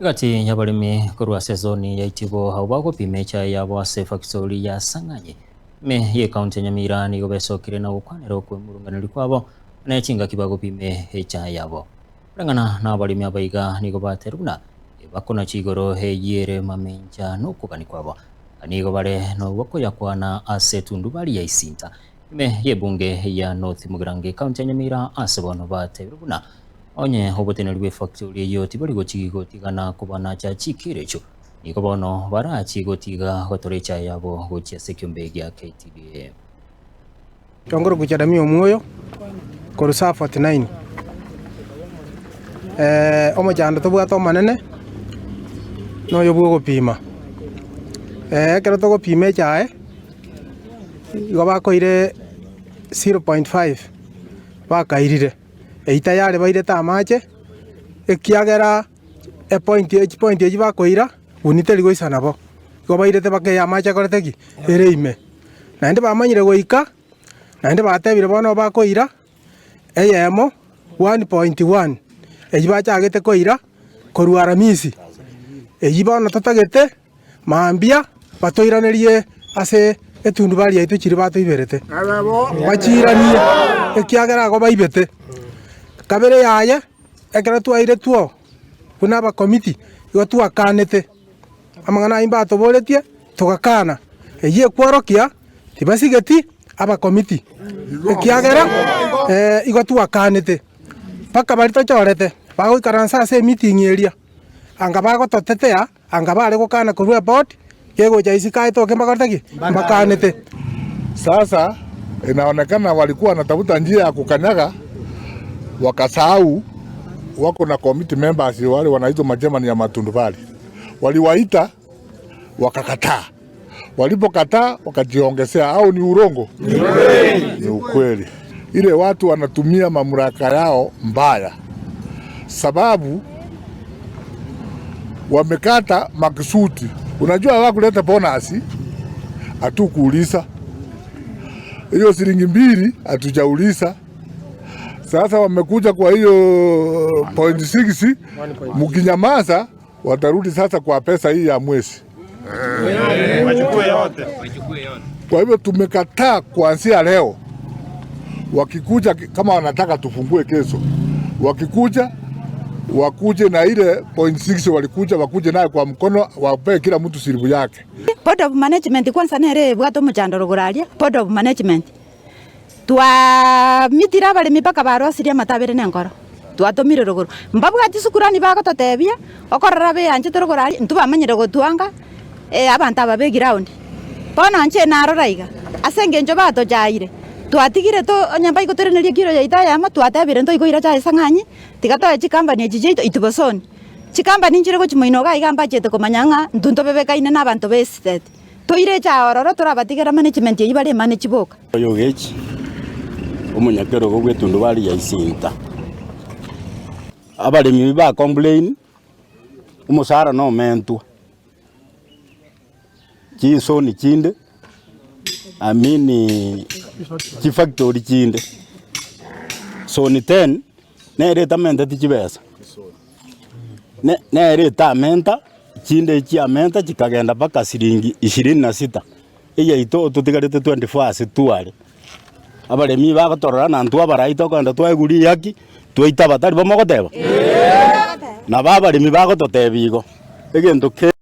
Egati y'abaremi korwa ase ezoni ya Itibo abwo bagopima echae yabo ase efactori ya Sang'anyi ime y'ecounty ya Nyamira nigo besokire na gokwanera okwemurunganeria kwabo ne chingaki bagopima echae yabo. Koreng'ana nabaremi aba iga nigo baterwa buna bakonacha igoro eyio ere mamincha nokogania kwabo. Nigo bare nogokoyakwana ase etundubari ya Isinta ime y'ebunge ya North Mugirango ecounty ya Nyamira ase bono batebire buna Onye oboteneneri bw'efactori eyio tibori gochia gotigana kobanacha chikiiro echio, nigo bono barachie gotiga gotora echae yabo gochia ase ekiombe gia KTDA. Chongoro gochia Damia omwoyo korwa saa 49. Omochando tobwate omonene noyo bw'ogopima. Ekero togopima echae, igo bakoire 0.5 bakairire. Eyio tayare bairete amache, ekiagera epointi echi chipointi echio bakoira, buni teri goisana bo. Igo bairete mpaka eye amache akorete ki? Ere ime. Naende bamanyire goika, naende batebire bono bakoira eyemo 1.1 eyio bachagete koira korwa aramisi, eyio bono totagete. Mambia batoiranerie ase etundubari yaito chiria batoiberete, bachiiranie, ekiagera agwo baibete. Kabere yaye, ekero twairetwe oo buna abakomiti, igo twakanete amang'ana ayio mbatoboretie, togakana. Eyio ekworokia tibasigeti abakomiti, ekiagera igo twakanete mpaka baria tochorete bagoikaransa ase emeeting eria, anga bagototetea. Anga bare gokana korwa eboard, kegocha isiko aye toke mbakorete ki? Mbakanete. Sasa inaonekana walikuwa wanatafuta njia ya kukanyaga, wakasahau wako na committee members wale wanaitwa machairman ya matundubari, waliwaita wakakataa. Walipokataa wakajiongezea, au ni urongo? Ni ukweli. Ile watu wanatumia mamlaka yao mbaya, sababu wamekata makusudi. Unajua hawakuleta bonus, hatukuuliza hiyo shilingi mbili, hatujauliza. Sasa wamekuja kwa hiyo point 6, mkinyamaza watarudi sasa kwa pesa hii ya mwezi. Kwa hivyo tumekataa kuanzia leo, wakikuja kama wanataka tufungue kesho, wakikuja wakuje na ile point 6 walikuja wakuje naye kwa mkono, wapee kila mtu silipu yake. Board of management kwanza nere ebwate omochandoro igoro aria, board of management. Twamitire abaremi mpaka barosirie amatabere na enkoro, twatomire rogoro. Mbabwati sukurani bagototebia, okorora beanchete rogoro aria, intwe bamanyire gotwanga abanto aba be eground. Bono inche narora iga, ase engencho batochaire, twatigire to onye mbaigotoiraneria ekiro yaito eyemo, twatebire ntoikoira chaye sang'anyi, tiga toe chikampani echi chiaito intwe bosoni. Chikampani nchire gochia moino iga iga mbachete komanya ng'a intwe ntobebekaine na abanto ba estate. Toire echaye ororo torabatigere management eyio bare emanage boka. Oyogechi, omonyakerogo bw'etundubari ya Isinta. Abaremi ba complain, omosara nomentwe, chisoni chinde, I mean chifactory chinde, zone ten nere etamenteti chibesa, ne- nere etamenta chinde chiamenta chikagenda mpaka siringi ishirini na sita. Eyaito totigarete 24 ase tware. Abaremi bagotorora na intwe abarai tokogenda twaegwa riaki, twaitaba tari bo mogoteba? Nabo abaremi bagototebia igo, egento ke.